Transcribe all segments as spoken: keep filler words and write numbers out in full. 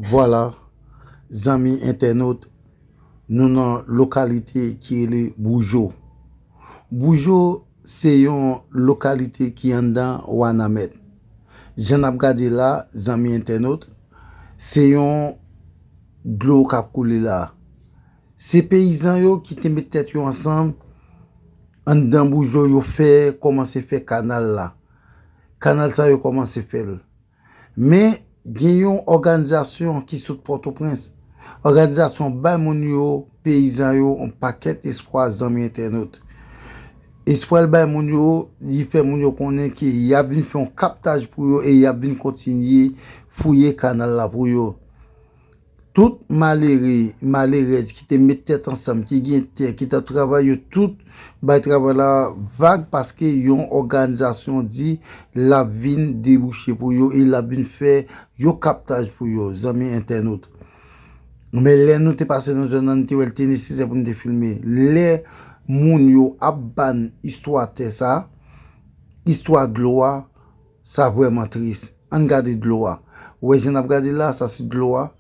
Vwala, zanmi entènot, nou nan lokalite ki rele Boujo. Boujo se yon lokalite ki anndan Wanament. Jan n ap gade la, zanmi entènot, se yon dlo k ap koule la. Se peyizan yo ki te met tèt yo ansanm anndan Boujo, yo fè, kòmanse fè kanal la. Kanal sa yo kòmanse fè l. Men gen yon òganizasyon ki sot Pòtoprens. Òganizasyon bay moun yo, peyizan yo, yon pakèt espwa, zanmi entènot. Espwa l bay moun yo, li fè moun yo konnen ke y ap vin fè yon kaptaj pou yo e y ap vin kontinye fouye kanal la pou yo. Tout malere, malerèz ki te met tèt ansanm, ki gen tè, ki t ap travay, yo tout bay travay la vag paske yon òganizasyon di l ap vin debouche pou yo e l ap vin fè yon kaptaj pou yo, zanmi entènot. Men lè nou te pase nan zòn nan, nou te wè l te nesesè pou nou te filme. Lè moun yo ap ban istwa tè sa, istwa dlo a, sa vrèman tris. Ann gade dlo a. Ou wè jan n ap gade la, sa se dlo a.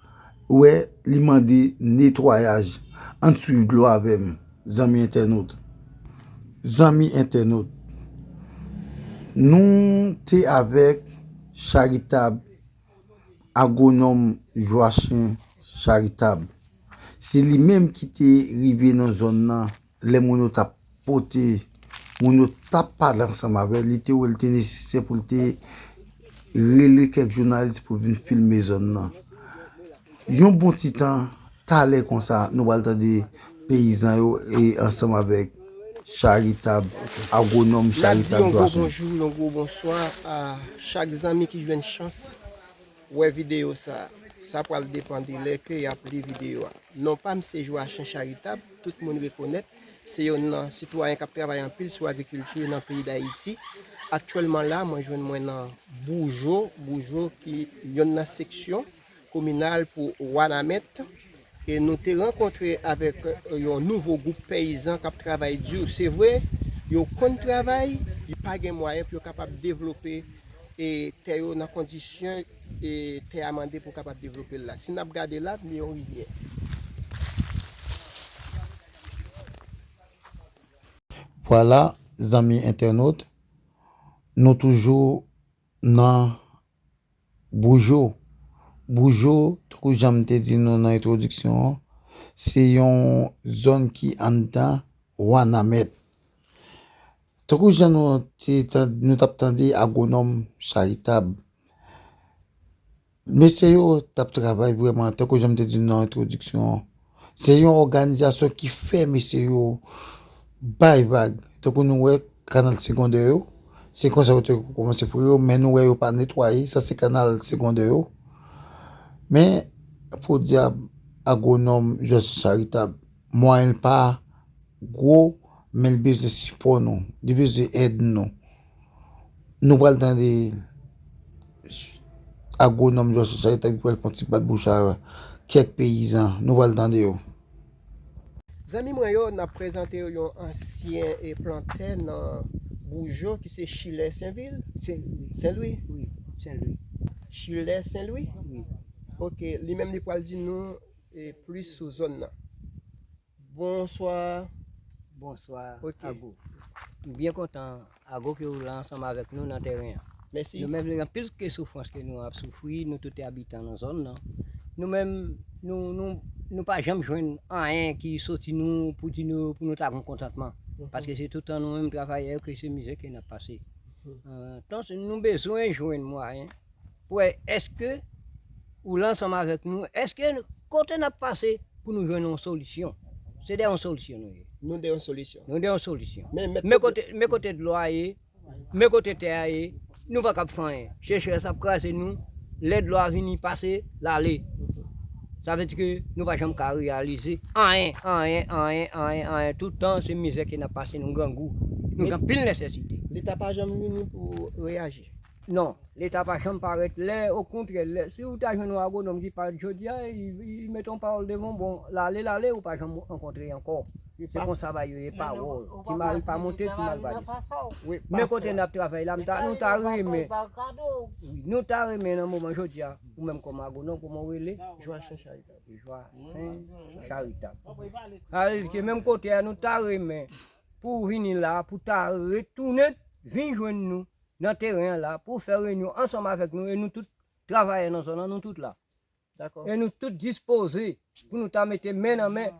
Ou wè, li mande netwayaj. Ann swiv dlo a avè m, zanmi entènot. Zanmi entènot, nou te avèk Charitab, agwonòm Joachin Charitab. Se li menm ki te rive nan zòn nan lè moun yo t ap pote, moun yo t ap pale ansanm avè l, li te wè l te nesesè pou l te rele kèk jounalis pou vin filme zòn nan. Yon bon ti tan, talè konsa, nou pral tande peyizan yo e ansanm avèk Charitab, agwonòm Charitab Joachim. N ap di yon gwo bonjou, yon gwo bonswa a chak zanmi ki jwenn chans wè videyo sa. Sa pral depann de lè ke y ap li videyo a. Non pa m se Joachin Charitab, tout moun rekonèt. Se youn nan sitwayen k ap travay anpil sou agrikilti nan peyi Dayiti. Aktyèlman la, mwen jwenn mwen nan Boujo, Boujo ki youn nan seksyon kominal pou Wanament. E nou te rankontre avèk, e, yon nouvo gwoup peyizan k ap travay di. Se vre, yo konn travay, yo pa gen mwayen pou yo kapab devlope, e, tè yo nan kondisyon, e, tè a mande pou kapab devlope l la. Si n ap gade la, li yon rivyè. Vwala, zanmi entènot, nou toujou nan Boujo. Boujo, tankou jan m te di nou nan entwodiksyon an, se yon zòn ki anndan Wanament. Tankou jan nou te tan-, nou t ap tande agwonòm Charitab, mesye yo t ap travay vrèman, tankou jan m te di nou nan entwodiksyon an. Se yon òganizasyon ki fè mesye yo bay vag. Tankou nou wè kanal segondè yo, se konsa yo te kòmanse fouye yo, men nou wè yo pa netwaye, sa se kanal segondè yo. Men, podyab, agwonòm Jòj Charitab, mwayen l pa gwo, men l bezwen sipò nou, li bezwen èd nou. Nou pral tande agwonòm Jòj Charitab ki pral fè yon ti bat bouch a kèk peyizan. Nou pral tande yo. Zanmi mwen yo, n ap prezante yo yon ansyen, e, plantè nan Boujo ki se Chilè Senvil. Senlwi. Senlwi? Wi, Senlwi. Chilè Senlwi? Wi. Ok, li menm li pral di nou, e, plis sou zòn nan. Bonswa. Bonswa, ok. Ago. M byen kontan, Ago, ke w la ansanm avèk nou nan tèren an. Mèsi. Nou menm, gen anpil ke soufrans ke nou ap soufri, nou tout abitan nan zòn nan. Nou menm, nou, nou, nou pa janm jwenn anyen ki soti nou pou di nou, pou nou ta gon kontantman. Mhm. Paske se tout tan nou menm travayè yo ke se mizè ke n ap pase. Mhm. Euh, tan nou bezwen jwenn mwayen pou wè èske ou la ansanm avèk nou, èske kote n ap pase pou nou jwenn yon solisyon. Se dèyè yon solisyon nou ye. Nou dèyè yon solisyon. Nou dèyè yon solisyon. Men, men kote, men kote dlo a ye, men kote tè a ye, nou pa kab fè anyen. Sechrès ap kraze nou, lè dlo a vini pase, l ale. Sa vle di ke nou pa janm ka reyalize anyen, anyen, anyen, anyen, anyen. Tout tan, se mizè ke n ap pase, nou grangou. Nou gen anpil nesesite. Leta pa janm vini pou reyaji. Non. Leta pa janm parèt. Lè, okontrè, lè, si w ta jwenn yon agwonòm ki parèt jodi a, li, li mete yon pawòl devan w, bon, l ale, l ale, ou pa janm rankontre ankò. Se konsa bagay yo ye, pawòl. Ti mari pa monte, ti mari pa desann. Men kote n ap travay la, m ta, nou ta renmen, wi, nou ta renmen nan moman jodi a, ou menm kòm agwonòm, kòman w rele? Joachim Charitab. Joachim Charitab. Sa vle di ke menm kote a, nou ta renmen pou w vini la, pou w ta retounen, vin jwenn nou nan teren an la, pou w fè reyinyon ansanm avèk nou, e nou tout travayè nan zòn nan, nou tout la. E nou tout dispoze pou nou ta mete men nan men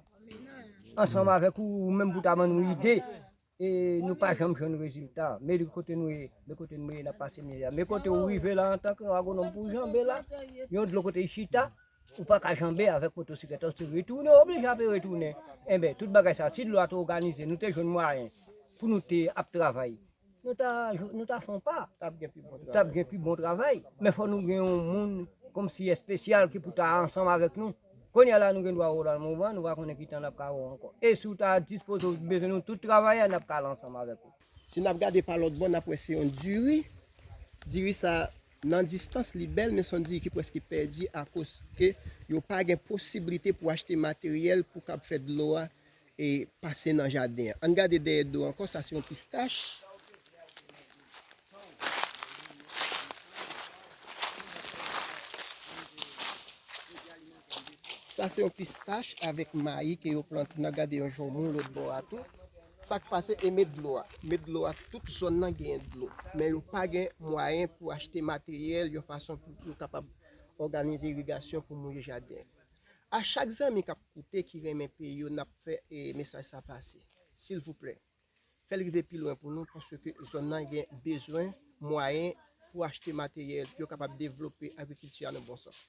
ansanm avèk ou, ou menm pou ta ban nou ide. E nou pa janm jwenn rezilta. Men kote nou ye, men kote nou ye, n ap pase mizè. Men kote ou rive la antanke agwonòm pou w janbe la, yon dlo kote y chita, ou pa ka janbe avèk motosiklèt, ou te retounen, oblije ap retounen. Enben, tout bagay sa, si dlo a te òganize, nou te jwenn mwayen pou nou te ap travay. Nou ta, nou ta fè yon pa. T ap gen pi bon travay. Men fò nou gen yon moun kòmsi espesyal ki pou ta ansanm avèk nou. Kounye a la, nou gen dwa wè w nan moman, nou pa konnen ki tan n ap ka wè w ankò. E si w ta dispoze, w bezwen nou tout travayè, n ap ka al ansanm avèk ou. Si n ap gade pa lòt bò, n ap wè se yon diri. Diri sa, nan distans, li bèl, men se yon diri ki prèske pèdi akoz ke yo pa gen posiblite pou achte materyèl pou kab fè dlo a e pase nan jaden an. Ann gade dèyè do ankò, sa se yon pistach. Sa se yon pistach avèk mayi ke yo plante. N a gade yon jan moun lòt bò a tou. Sa k pase e met dlo a. Met dlo a, tout zòn nan genyen dlo. Men yo pa gen mwayen pou achte materyèl yon fason pou yo kapab òganize irigasyon pou mouye jaden. A chak zanmi k ap koute, ki renmen peyi yo, n ap fè e, mesaj sa pase. Silvouplè, fè l rive pi lwen pou nou, paske zòn nan gen bezwen mwayen pou achte materyèl, pou yo kapab devlope agrikilti a nan bon sans.